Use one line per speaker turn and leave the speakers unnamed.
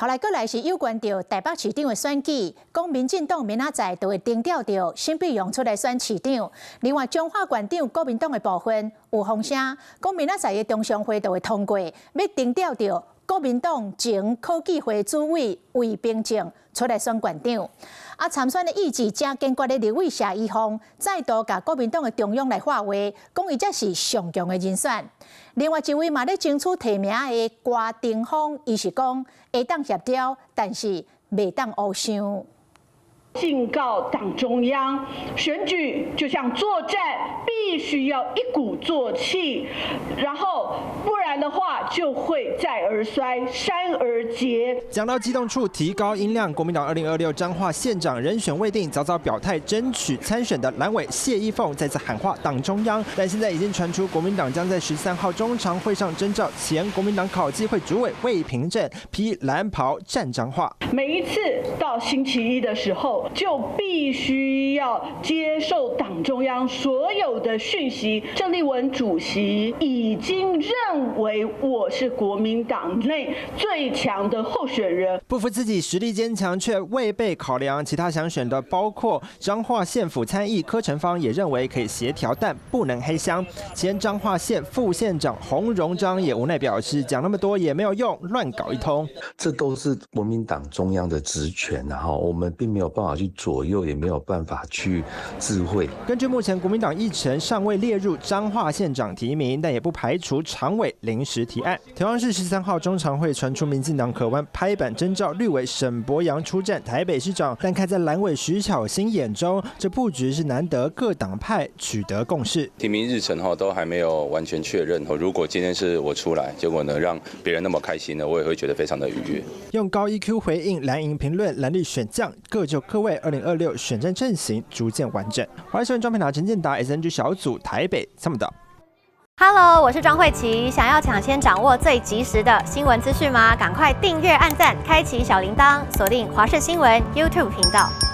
後來閣來是有關著台北市長的選舉，講民進黨明仔載就會徵調著沈碧榮出來選市長。另外，彰化縣長國民黨的部分有風聲，講明仔載的中常會就會通過，欲徵調著國民黨前考紀會主委魏冰正出來選縣長。啊，參選的意志誠堅決的立委謝依鳳，再度共國民黨的中央來喊話，講伊才是上強的人選。另外一位嘛咧爭取提名的郭定峰，伊是講會當協調，但是袂當烏想。
敬告黨中央，選舉就像作戰，必須要一鼓作氣，然後不然的話就會再而衰，三而竭。
講到激動處，提高音量。國民黨2026彰化縣長人選未定，早早表態爭取參選的藍委謝依鳳再次喊話黨中央，但現在已經傳出國民黨將在13號中常會上徵召前國民黨考紀會主委魏平鎮披藍袍戰彰化。
每一次到星期一的時候，就必須要接受黨中央所有的訊息。鄭麗文主席已經認為我是國民黨內最強的候選人。
不服自己實力堅強，卻未被考量。其他想選的包括彰化縣府參議柯成芳，也認為可以協調，但不能黑箱。前彰化縣副縣長洪榮章也無奈表示，講那麼多也沒有用，亂搞一通。
這都是國民黨中央的職權，然後我們並沒有辦法去左右，也沒有辦法去知會。
根據目前國民黨議程尚未列入彰化縣長提名，但也不排除常委臨時提案。同樣是13號中常會傳出民進黨可望拍板徵召綠委沈伯洋出戰台北市長，但看在藍委徐巧芯眼中，這布局是難得各黨派取得共識。
提名日程哈都還沒有完全確認。如果今天是我出來，結果呢讓別人那麼開心呢，我也會覺得非常的愉悅。
用高 EQ 回應藍營評論，藍綠選將各就各位，2026選戰陣型逐漸完整。華視新聞莊佩達、陳建達 SNG 小組台北參報導。
Hello，我是莊慧琪。想要搶先掌握最及時的新聞資訊嗎？趕快訂閱、按讚、開啟小鈴鐺，鎖定華視新聞 YouTube 頻道。